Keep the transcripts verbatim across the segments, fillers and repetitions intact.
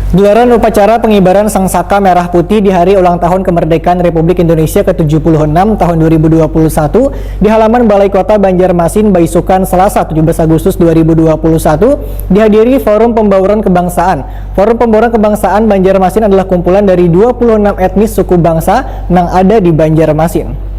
Gelaran upacara pengibaran Sang Saka Merah Putih di Hari Ulang Tahun Kemerdekaan Republik Indonesia ke tujuh puluh enam tahun dua ribu dua puluh satu di halaman Balai Kota Banjarmasin baisukan Selasa tujuh belas Agustus dua ribu dua puluh satu dihadiri Forum Pembauran Kebangsaan. Forum Pembauran Kebangsaan Banjarmasin adalah kumpulan dari dua puluh enam etnis suku bangsa nang ada di Banjarmasin.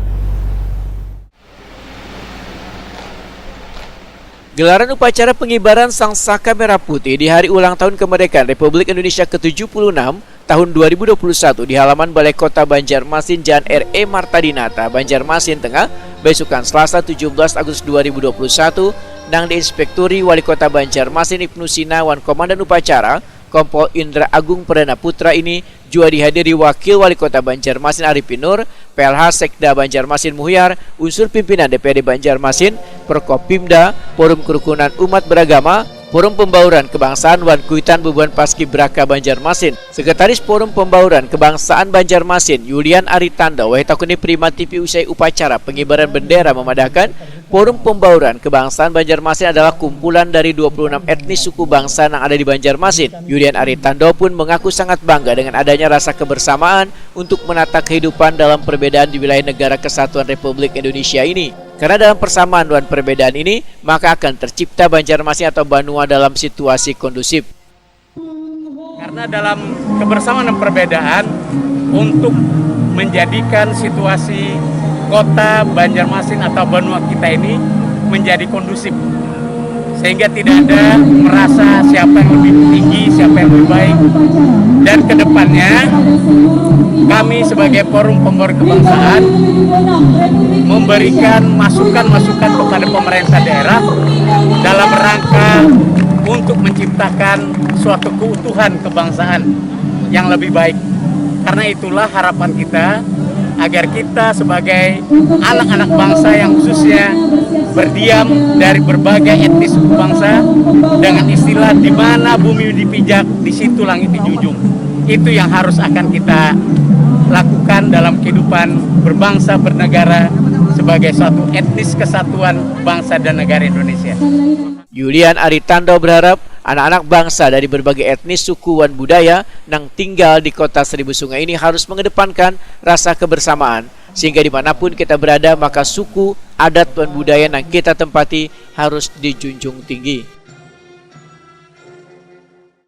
Gelaran upacara pengibaran Sang Saka Merah Putih di Hari Ulang Tahun Kemerdekaan Republik Indonesia ke tujuh puluh enam tahun dua ribu dua puluh satu di halaman Balai Kota Banjarmasin, Jalan R E Marta Dinata, Banjarmasin Tengah, besukan Selasa tujuh belas Agustus dua ribu dua puluh satu, nang diinspekturi Wali Kota Banjarmasin Ibnu Sina wan Komandan Upacara, Kompol Indra Agung Perdana Putra ini jua dihadiri Wakil Wali Kota Banjarmasin Arifin Nur, P L H Sekda Banjarmasin Muhyar, unsur pimpinan D P R D Banjarmasin, Forkopimda, Forum Kerukunan Umat Beragama, Forum Pembauran Kebangsaan wan Kuitan Bubuhan Paskibraka Banjarmasin. Sekretaris Forum Pembauran Kebangsaan Banjarmasin, Yulian Aritando, wahid takuni Prima T V usai upacara pengibaran bendera memadahkan, Forum Pembauran Kebangsaan Banjarmasin adalah kumpulan dari dua puluh enam etnis suku bangsa yang ada di Banjarmasin. Yulian Aritando pun mengaku sangat bangga dengan adanya rasa kebersamaan untuk menata kehidupan dalam perbedaan di wilayah Negara Kesatuan Republik Indonesia ini. Karena dalam persamaan dan perbedaan ini, maka akan tercipta Banjarmasin atau Banua dalam situasi kondusif. Karena dalam kebersamaan dan perbedaan, untuk menjadikan situasi kota Banjarmasin atau Banua kita ini menjadi kondusif, sehingga tidak ada merasa siapa yang lebih tinggi, siapa yang lebih baik. Dan kedepannya, kami sebagai Forum Pembauran Kebangsaan memberikan masukan-masukan kepada pemerintah daerah dalam rangka untuk menciptakan suatu keutuhan kebangsaan yang lebih baik. Karena itulah harapan kita, agar kita sebagai anak-anak bangsa yang khususnya berdiam dari berbagai etnis suku bangsa, dengan istilah, "Di mana bumi dipijak, di situ langit dijunjung." Itu yang harus akan kita lakukan dalam kehidupan berbangsa bernegara sebagai suatu etnis kesatuan bangsa dan negara Indonesia. Yulian Aritando berharap anak-anak bangsa dari berbagai etnis, suku, wan budaya nang tinggal di Kota Seribu Sungai ini harus mengedepankan rasa kebersamaan, sehingga dimanapun kita berada, maka suku, adat, wan budaya nang kita tempati harus dijunjung tinggi.